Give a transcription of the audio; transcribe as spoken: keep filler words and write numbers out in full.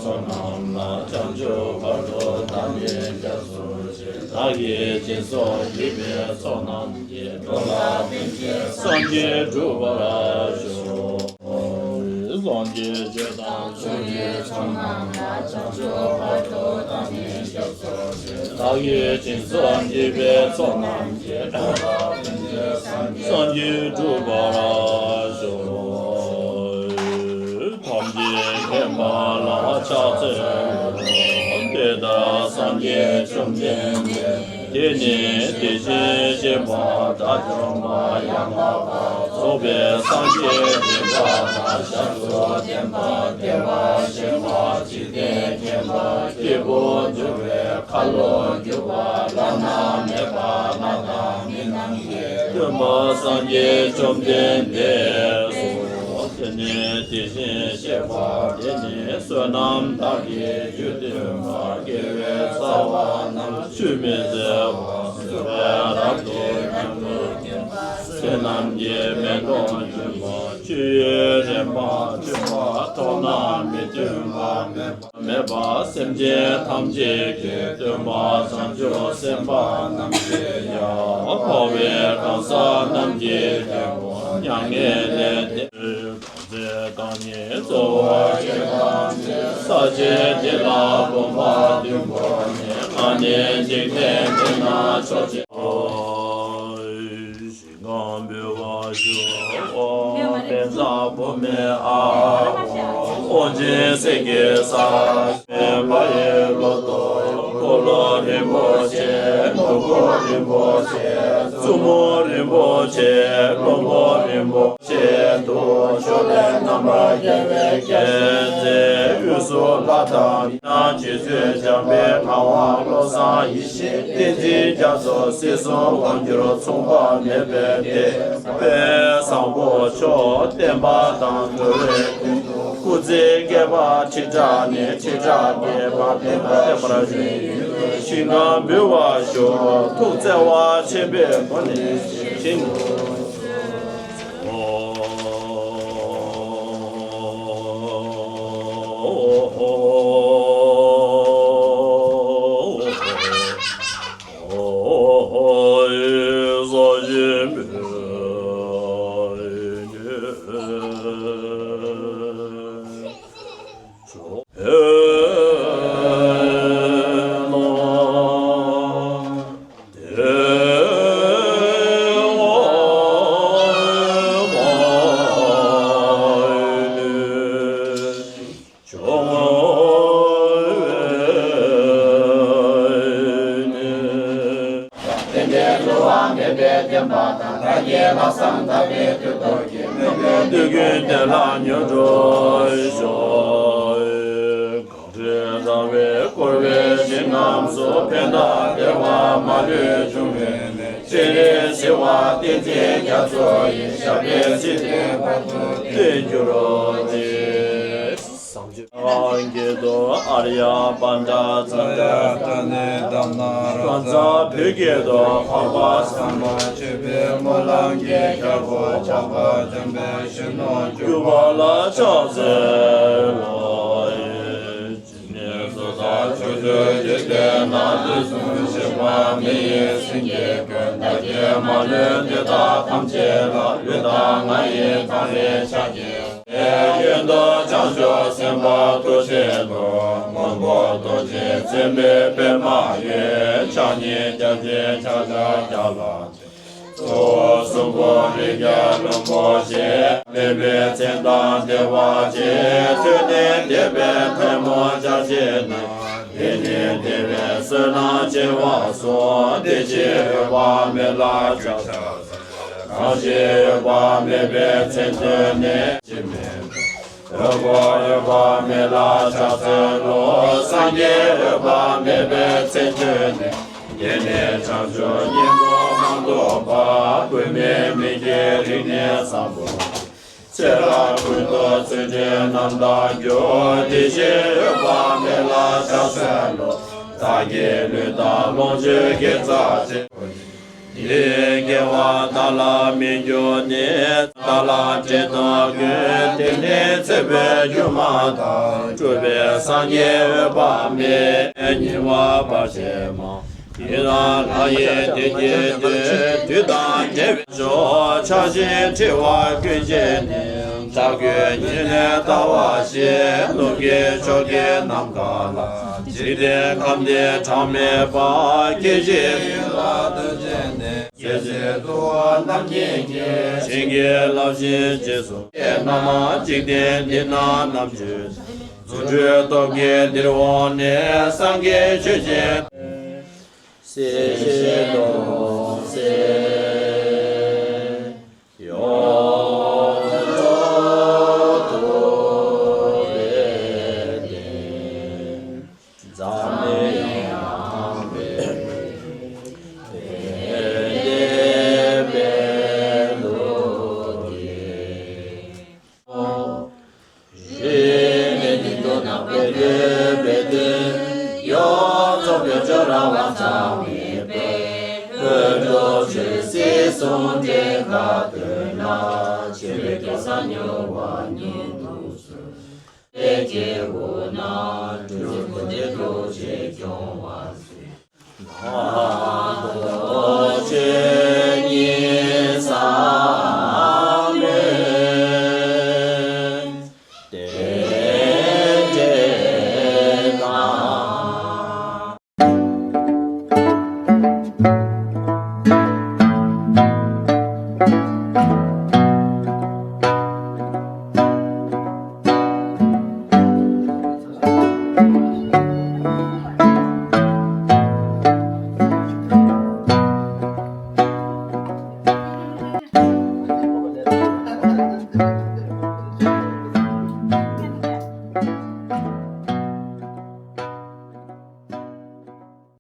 ཚོགས་རྣམས་ལ། བྱང་ཆུབ་བར་དུ་བདག་ནི་སྐྱབས་སུ་མཆི། བདག་གིས་སྦྱིན་སོགས་བགྱིས་པའི་ཚོགས་རྣམས་ཀྱིས། འགྲོ་ལ་ཕན་ཕྱིར་སངས་རྒྱས་འགྲུབ་པར་ཤོག། སངས་རྒྱས་ཆོས་དང་ཆོས་ཀྱི་མཆོག་རྣམས་ལ། བྱང་ཆུབ་བར་དུ་བདག་ནི་སྐྱབས་སུ་མཆི། བདག་གིས་སྦྱིན་སོགས་བགྱིས་པའི་ཚོགས་རྣམས་ཀྱིས། སངས་རྒྱས་འགྲུབ་པར་ཤོག། ཐམས་ཅད་མཁྱེན་པ་ལ་ཕྱག་འཚལ་ལོ། དེ་ལྟར་སངས་རྒྱས་བཅོམ་ལྡན་འདས། དེ་ནི་དེ་བཞིན་གཤེགས་པ་དགྲ་བཅོམ་པ་ཡང་དག་པར་རྫོགས་པའི་སངས་རྒྱས་ཀྱི་བཀའ་དང་ཞབས་སུ་ལྡན་པ། བདེ་བར་གཤེགས་པ། འཇིག་རྟེན་མཁྱེན་པ། སྐྱེས་བུ་འདུལ་བའི་ཁ་ལོ་སྒྱུར་བ། བླ་ན་མེད་པ། ལྷ་དང་མི་རྣམས་ཀྱི་སྟོན་པ་སངས་རྒྱས་བཅོམ་ལྡན་འདས་སོ། དེ་ནི་དེ་བཞིན་གཤེགས་པ། དེ་ནི་བསོད་ནམས་དག་གི་རྒྱུ་སྟོན་པ། དགེ་བའི་རྩ་བ་རྣམས་ཆུད་མི་ཟ་བར། བཟོད་པས་རབ་ཏུ་ཉམས་སུ་ལེན་པ། བསོད་ནམས་ཀྱི་མེ་ཏོག་འབྱུང་བ། སྤྱོད་ཡུལ་རིམ་པ་མཐུན་པ། མཐོང་ན་མི་མཐུན་པ་མེད་པ། མེད་པ། སེམས་ཅན་ཐམས་ཅད་ཀྱི་སྟོན་པ། བྱང་ཆུབ་སེམས་དཔའ་རྣམས་ཀྱི་ཡང་། འཕགས་པའི་གང་ཟག་རྣམས་ཀྱི་སྐྱེ་བོ། མྱ་ངན་ལས་འདས། གང་ཚེ་བདག་ཉིད་གཙོ་བོ་སྐྱེ་བ་མེད། ས་གཞི་འདི་ལ་གོམ་པ་བདུན་བོར་ནས། ང་ནི་འཇིག་རྟེན་འདི་ན་ཕྱོགས་གཅིག་ཏུ། ཞིང་ཁམས་འབུལ་བ་ཞུ། ཨོཾ་བཛྲ་བྷཱུ་མི་ཨཱཿཧཱུྃ། ཨོ་རྒྱན་གསེར་གྱི་ས། མེ་འབར་བའི་ལོ་ཏོག་འཁོར་ལོ་རིན་པོ་ཆེ། ནོར་བུ་རིན་པོ་ཆེ། བཙུན་མོ་རིན་པོ་ཆེ། བློན་པོ་རིན་པོ་ཆེ་དུ། ཕྱོགས་ལས་རྣམ་པར་རྒྱལ་བའི་རྒྱལ་མཚན། དབུས་སུ་ལྷ་དང་མི་ཡང་། རྗེ་བཙུན་འཇམ་དཔལ་ངག་དབང་བློ་བཟང་ཡེ་ཤེས། བསྟན་འཛིན་རྒྱ་མཚོ་སྲིད་གསུམ་དབང་སྒྱུར་མཚུངས་པ་མེད་པའི་གདན། དཔལ་བཟང་པོ་མཆོག་བསྟན་པ་དང་འགྲོ་བའི་དོན་དུ། སྐུ་ཚེ་བསྐལ་པ་ཁྲི་ཕྲག་ནས་ཁྲི་ཕྲག་བརྒལ་བར་བསྟན་པ་བརྟན་པར་བཞུགས། ཞིང་ཁམས་འབུལ་བར་ཞུ། ཐུགས་བརྩེ་བ་ཆེན་པོའི་སྒོ་ནས་བཞེས་ཤིང་། དེ་འདྲའི་བསླུ་བ་མེད་པའི་བདེན་པ་དང་། བདག་གི་ལྷག་བསམ་དག་པའི་མཐུ་སྟོབས་ཀྱིས། སྨོན་ལམ་འདོད་ཀུན་བདེ་ལ་མྱུར་འགྲུབ་ཤོག། གངས་རི་ར་བས་བསྐོར་བའི་ཞིང་ཁམས་སུ། ཕན་དང་བདེ་བ་མ་ལུས་འབྱུང་བའི་གནས། སྤྱན་རས་གཟིགས་དབང་བསྟན་འཛིན་རྒྱ་མཚོ་ཡི། ཞབས་པད་སྲིད་མཐའི་བར་དུ་བརྟན་གྱུར་ཅིག། བསམ་བརྗོད་སྐད་དུ་ཨཱརྱ་པཎྜི་ཏ། ཙནྡྲ་ནི་དྷརྨ་རཱ་ཛ། བོད་སྐད་དུ་འཕགས་པ་སངས། མཆོད་པའི་སྨོན་ལམ་གྱི་རྒྱལ་པོ་འཕགས་པ་སྟོན་པའི་གཞོན་ནུ་གྱུར་པ་ལ་ཕྱག་འཚལ་ལོ། ཇི་སྙེད་སུ་དག་ཕྱོགས་བཅུའི་འཇིག་རྟེན་ན། དུས་གསུམ་གཤེགས་པ་མི་ཡི་སེང་གེ་ཀུན། བདག་གིས་མ་ལུས་འདི་དག་ཐམས་ཅད་ལ། ལུས་དང་ངག་ཡིད་དང་ནི་ཕྱག་གིས། གཡོན་དུ་བྱང་ཆུབ་སེམས་དཔའ་ཐུགས་རྗེ་ལུ། སྔོན་པོ་རྡོ་རྗེ་འཛིན་པའི་པདྨ་འོད། ཕྱག་གཉིས་རྒྱལ་ཆེན་ཕྱག་རྒྱ་རྒྱ་ལ་སྟེ། གཙོ་བོ་གསུམ་པོ་རིགས་བརྒྱ་བློན་པོ་ཆེ། བདེ་བའི་མཚན་དང་བདེ་བ་ཆེ། ཐོས་ནས་བདེ་བའི་ཐལ་མོ་སྦྱར་བྱས་ན། དེ་ནི་བདེ་བའི་བསོད་ནམས་ཆེ་བ་སོགས། དེ་ཕྱིར་འོད་དཔག་མེད་ལ་ཕྱག་འཚལ་ལོ། གང་ཞིག་འོད་དཔག་མེད་པའི་མཚན་ཐོས་ནས། ཅི་མིན་འོད་ཀྱི་འོད་དཔག་མེད་ལ་ཕྱག་འཚལ་ལོ། སངས་རྒྱས་འོད་དཔག་མེད་པའི་མཚན་ཐོས་ནས། དེ་ནས་བྱང་ཆུབ་སྙིང་པོ་མ་ཐོབ་པ། མགོན་མེད་མི་སྐྱེའི་རིགས་ནི་བཟང་པོ། ཚེ་རབས་ཀུན་ཏུ་བརྩོན་འགྲུས་རྣམ་དག་གྱུར། དེ་བཞིན་འོད་དཔག་མེད་ལ་ཕྱག་འཚལ་ལོ། བདག་གི་ལུས་དང་ལོངས་སྤྱོད་དགེ་རྩ་ཆེ། དེ་དགེ་བ་དག་ལ་མི་འགྱུར་ནས། དག་ལ་འབྲས་དང་ཀུན། དེ་ནི་ཚེ་འཕོས་སྒྱུ་མ་དག། སྤྲུལ་པའི་སངས་རྒྱས་འོད་དཔག་མེད། ཉེ་བར་བར་ཆད་མང་། ཡིད་རང་ལྷ་ཡི་བདེ་སྐྱིད་བསྟོད། དུས་དང་འབྲེལ་བའི་ཕྱོགས། ཆགས་ཞེན་འཁྲི་བ་ཀུན་བཅད་ནས། ལྷ་སྐུ་ཉིད་ལས་ལྟ་བ་ཞིག། ནུབ་ཀྱི་ཕྱོགས་ཀྱི་ནམ་མཁའ་ལ། འཇིག་རྟེན་ཁམས་འདི་གྲངས་མེད་པ། སྐད་ཅིག་ཡུད་ལ་ཐུགས་རྗེ་ནས། སྐྱེ་འཆི་འདུ་བ་རྣམ་གཉིས་ཀྱིས། བྱིན་གྱིས་བརླབས་ཤིང་རྗེས་སུ་བདེ་རྣམས། འཇིག་རྟེན་འདི་ན་ནམ་བྱོན། རྫུ་འཕྲུལ་སྟོབས་ཀྱིས་འདིར་འོངས་ནས། སངས་རྒྱས་ཆོས་ཀྱི་སྲིད་ཞི་སྟོང་གསལ། ཡོངས་རྫོགས་ཐུབ་པའི་བདེན། འཛམ་གླིང་དབང་བའི་དཔལ། བདེ་བའི་ལུགས་ཀྱི། རིས་མེད་ཉིད་དུ་སྣང་བའི་འདོད་པའི་དོན། ཡོངས་རྫོགས་དཔལ་འབྱོར་རང་དབང་གཙང་མའི་དཔལ། ཀུན་རྫོབ་ཆོས་སྲིད་ཟུང་འབྲེལ་ཁ་ཐུག་ན། ཆོས་ལས་སྐལ་བཟང་མྱུར་བ་ཉིད་དུ་གསོལ། དེ་སྐྱེ་བོ་རྣམས། སྤྲུལ་པའི་སྐུ་འདི་ཐུགས་རྗེས་སྐྱོང་བར་མཛོད། ན་